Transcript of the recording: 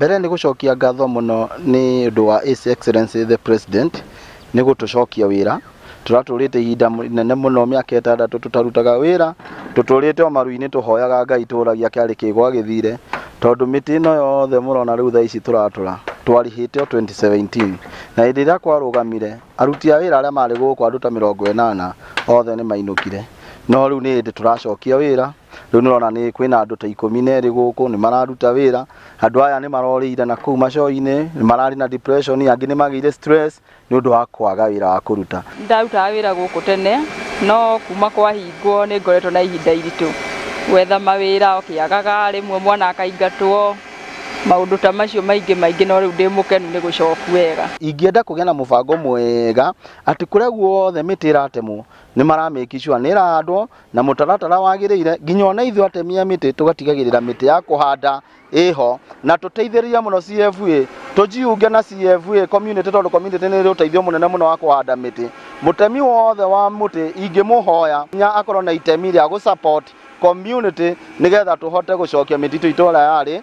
Mbere nĩ gũcokia ngatho mũno nĩ ũndũ wa His Excellency the President nĩ gũtũcokia wĩra. Tũratũrĩte ihinda inene mũno, mĩaka 6 tũtarutaga wĩra, tũtũrĩte o maru-inĩ, tũhoyaga Ngai, tũragia kĩarĩ kĩ gwagĩthire, tondũ mĩtĩ ĩno yothe mũrona rĩu thaa ici tũratũra twarĩhĩte o 2017, na hĩndĩ ĩrĩa kwarũgamire, aruti a wĩra arĩa marĩ gũkũ, andũ ta 80, othe nĩ mainũkire. No rĩu nĩ hĩndĩ tũracokia wĩra. Rĩu nĩũrona nĩ kwĩna andũ ta 12 gũkũ nĩ mararuta wĩra. Andũ aya nĩ marorĩire na kũu macoi-inĩ, nĩ mararĩ na depression, angĩ nĩ magĩire stress nĩ ũndũ wa kwaga wĩra wa kũruta. Ndarutaga wĩra gũkũ tene, no kuma kwahingwo nĩ ngoretwo na ihinda iritũ gwetha mawĩra, ũkĩagaga rĩmwe mwana akaingatwo, maũndũ ta macio maingĩ maingĩ, no rĩu ndĩ mũkenu nĩ gũcoku wega. Ingĩenda kũgĩa na mũbango mwega atĩ kũrĩa guothe mĩtĩ ĩratemwo nĩ maramake sure nĩ ĩrahandwo na mũtaratara wagĩrĩire, nginya ona ithuĩ atemi a mĩtĩ tũgatigagĩrĩra mĩtĩ ya kũhanda ĩho, na tũteithĩrĩrie mũno CFA, tũjiunge na CFA community, tondũ community nĩ ĩrĩ ũteithio mũnene mũno wa kũhanda mĩtĩ. Mũtemi wothe wa mũtĩ ingĩmũhoya nya akorwo na itemi rĩa gũ support community nĩgetha tũhote gũcokia mĩtitũ itũra yarĩ.